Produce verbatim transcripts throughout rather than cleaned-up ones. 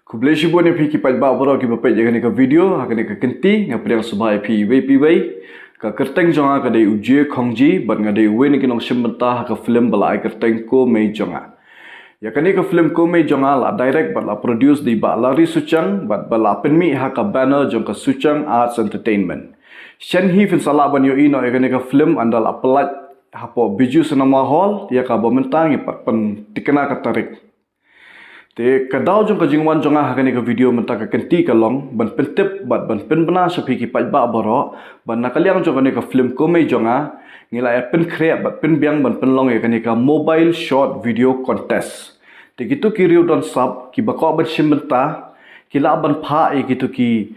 Khublei shibun ïa phi ki paidbah baroh kiba peit ïa kane ka video. Ha kane ka kynti nga pdiang sngewbha ïa phi iwei pa iwei. Ka kyrteng jong nga ka dei u Jie Khongji bad nga dei uwei na ki nongshim bynta ha ka film ba la ai kyrteng Ko Mei Jong Nga. Ïa kane ka film Ko Mei Jong Nga la direct bad la produce da i Bah Larry Suchang bad ba la pynmih ha ka banner jong ka Suchang Arts Entertainment. Shen hi phin sa lah ban ïohi noh ïa kane ka film ynda la pyllait hapoh Bijou Cinema Hall, ïa kaba mynta ngi pat pynthikna ka tarik. Te ka daw jong ka jingwan jong nga ha kane ka video mynta ka kynti ka long ban pyntip bad ban pynbna sha phi ki paidbah baroh ba na ka liang jong kane ka film Ko Mei Jong Nga ngi la ïa pynkhreh bad pynbiang ban pynlong ïa kane ka mobile short video contest. Te kito ki riew don sap kiba kwah ban shim bynta ki lah ban phah ïa kito ki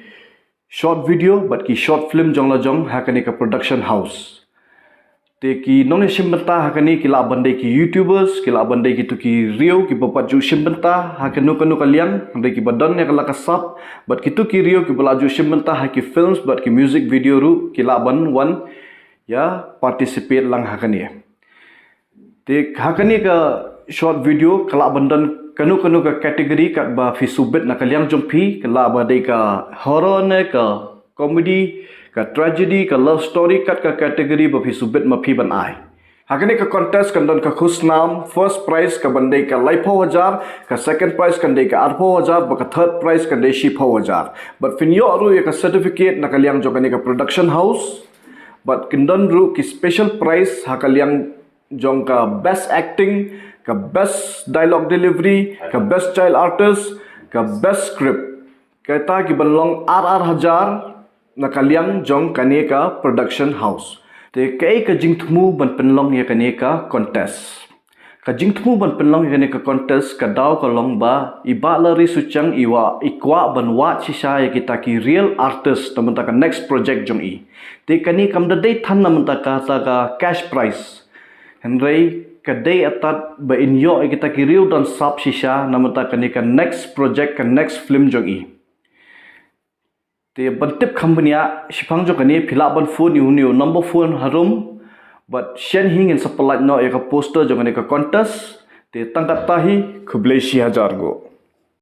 short video bad ki short film jong la jong ha kane ka production house. Te ki nongïashim bynta ha kane ki lah ban dei ki YouTubers, ki lah ban dei kito ki riew kiba pat ju shim bynta ha kano kano ka liang, dei kiba don ïa ka la ka sap, bad kito ki riew kiba la ju shim bynta ha ki films bad ki music video ruh ki lah ban wan ïa participate lang ha kane. Te ha kane ka short video ka lah ban don kano kano ka category katba phi shu bit na ka liang jong phi, ka lah ba dei ka horror ne ka comedy, ka tragedy, ka love story, kat ka category ba phi shu bit ma phi ban ai. Ha kane ka contest kan don ka khusnam, first prize ka ban dei ka laiphew hajar, ka second prize kan dei ka arphew hajar, bad ka third prize kan dei shiphew hajar. Bad phin ïoh ruh ïa ka certificate na ka liang jong kane ka production house. Bad kin don ruh ki special prize ha ka liang jong ka best acting, ka best dialogue delivery, ka best child artist, ka best script. Kita ki ban long ar ar hajar na ka liang jong kane ka production house. Te kaei ka jingthmu ban pynlong ïa kane ka contest? Ka jingthmu ban pynlong ïa kane ka contest ka daw ka long ba i Bah Larry Suchang i wa i kwah ban wad shisha ïa kita ki real artist na mynta ka next project jong i. Te kane kam da dei than na mynta kata ka cash prize. Hynrei ka dei atat ba in ïoh ïa kita ki riew don sap shisha na mynta kane ka next project, ka next film jong i. Te ban tip kham bniah shaphang jong kane phi lah ban phone ïa une u number phone harum. Bad shen hi ngin sa pyllait noh ïa ka poster jong kane ka contest. Te tang katta hi, khublei shi hajar nguh.